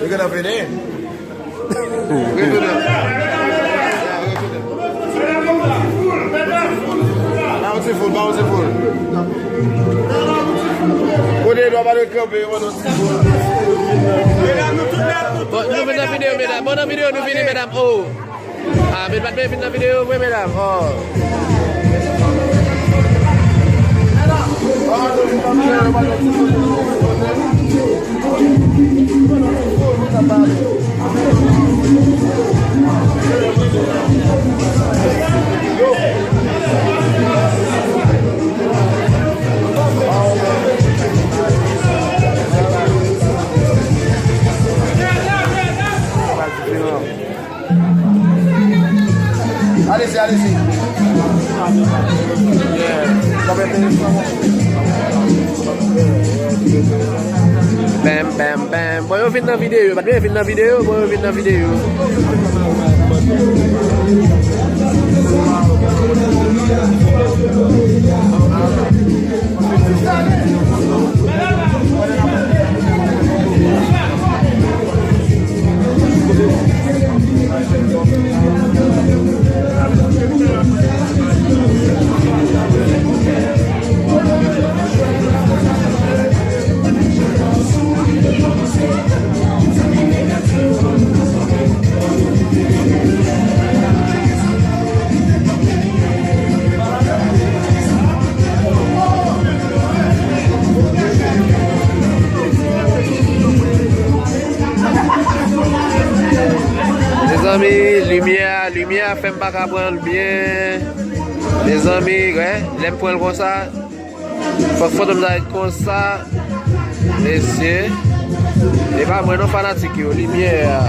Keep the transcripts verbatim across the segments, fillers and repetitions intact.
Gade vini. Retounen. Ba yon ti foul, ba yon ti foul. Kote Edwa pa dwe kanpe, yo ban nou ti foul. Bon, nou vin nan videyo, medam. Bon, nan videyo, nou vini, medam. Oh. Ah, men pa t vle vin nan videyo vre, medam. Oh. Alezi, alezi. Bam, bam, bam. Bon, yo vin nan videyo. Yo vin nan videyo. Bon, yo vin nan videyo. Mezanmi, limyè a, limyè a fè m pa ka pran l byen. Mezanmi, wè, lè m pran l konsa, fòk fantòm sa ret konsa. Mesye, e pa mwen non, fanatik yo, limyè a.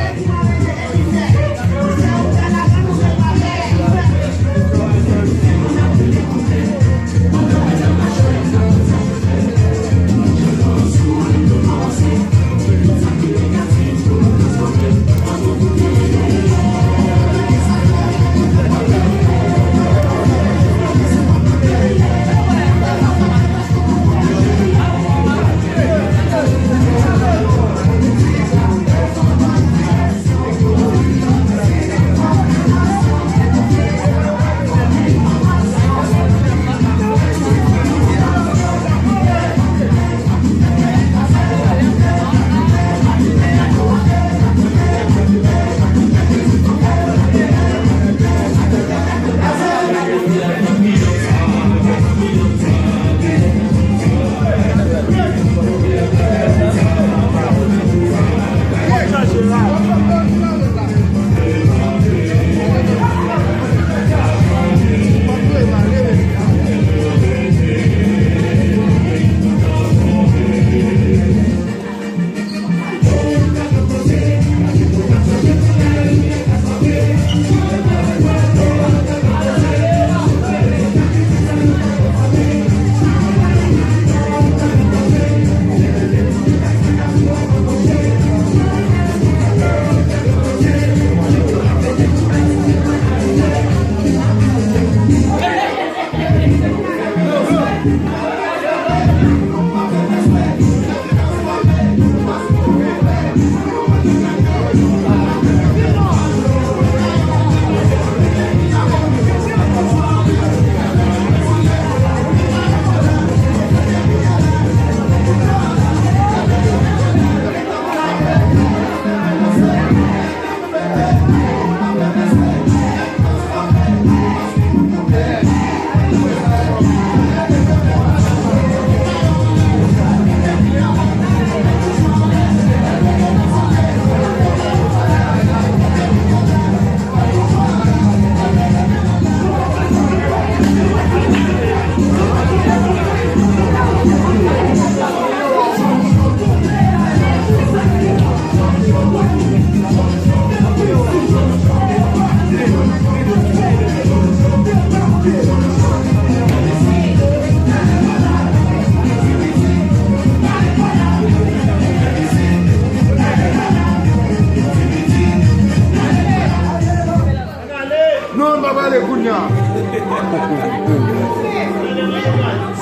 Non, m pa pale kounye a.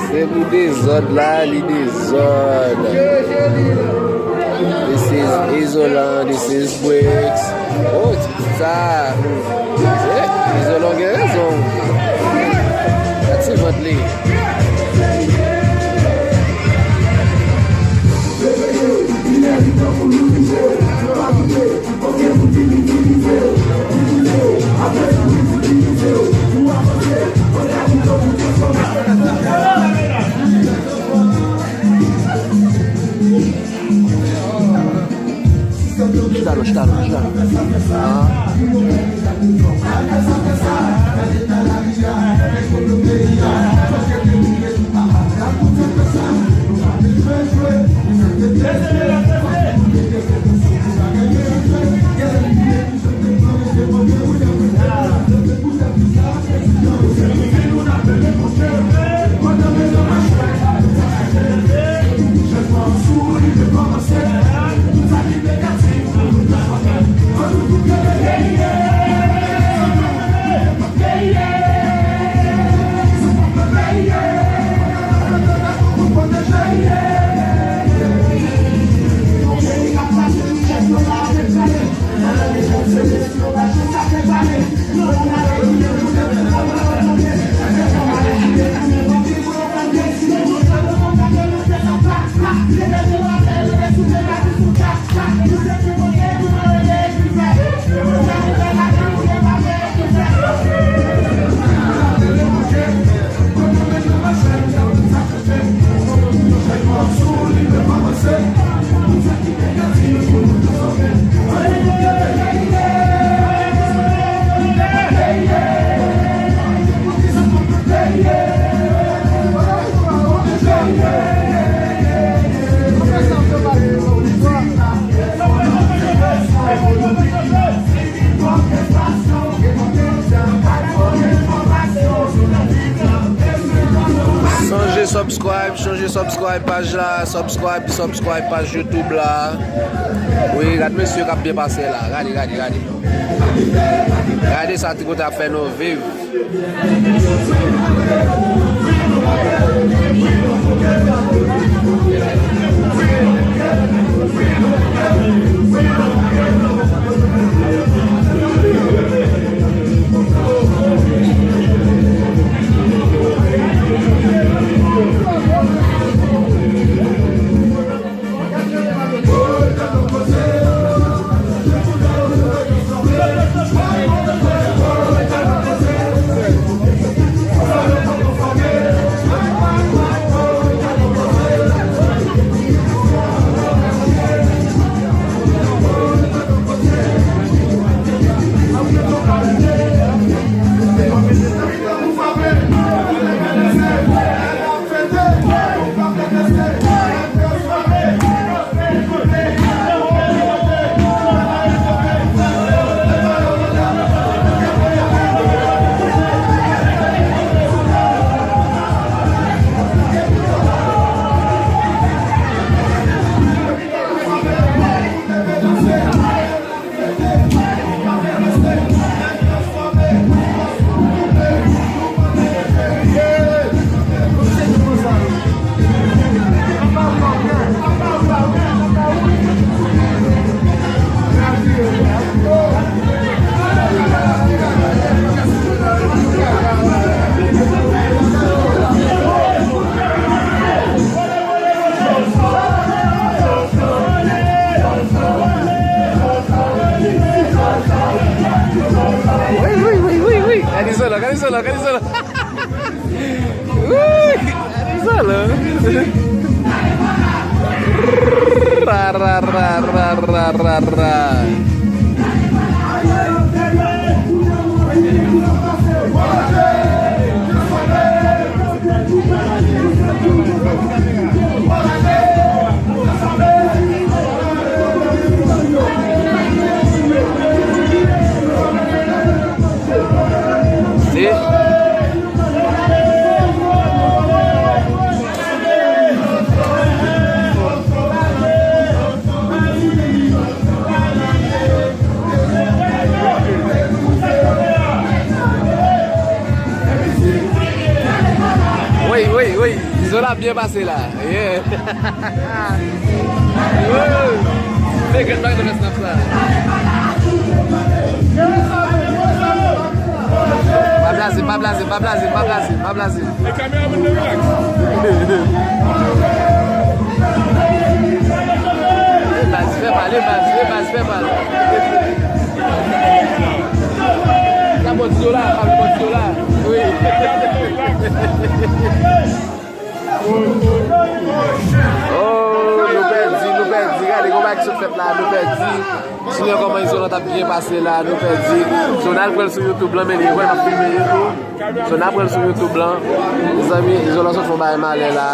Se pou dezòd la, li dezòd. This is Izolan, this is bricks. Oh, sa. Eh, Izolan gen rezon. Gad ti vant li. Chita non, chita non, chita non. Ah. Sonje subscribe, sonje subscribe paj la, subscribe, subscribe paj YouTube la. Wi, gad mesye k ap byen pase la. Gade, gade, gade. Gade sa ti kote ap fè nou viv. Wi, wi, wi, wi, wi. Gade sa la, gade sa la, gade sa la. Wi, gade sa la. Ra, ra, ra. Wi, wi, wi. Izolan ap byen pase la. Yeah. Woo. Regrèt pa nan fè snap sa. Pa blaze, pa blaze, pa blaze, pa blaze, pa blaze. E kamera moun de relax. E baz, fè pale, baz, e baz, fè pale. Sa bon, ti yo la, pa bon, ti yo la. Wi. Oh, nou pèdi, nou pèdi. Gade konba ki sot fèt la, nou pèdi. Sinon, kòman Izolan t ap byen pase la, nou pèdi. So, n al pran l sou YouTube lan, men li wè m ap filme li tou. So, n al pran l sou YouTube lan. Mezanmi, Izolan sot fè yon bagay malè la.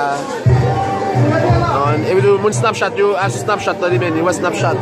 Non, epi tou, moun Snapchat yo, al sou Snapchat, tande, men li wè Snapchat.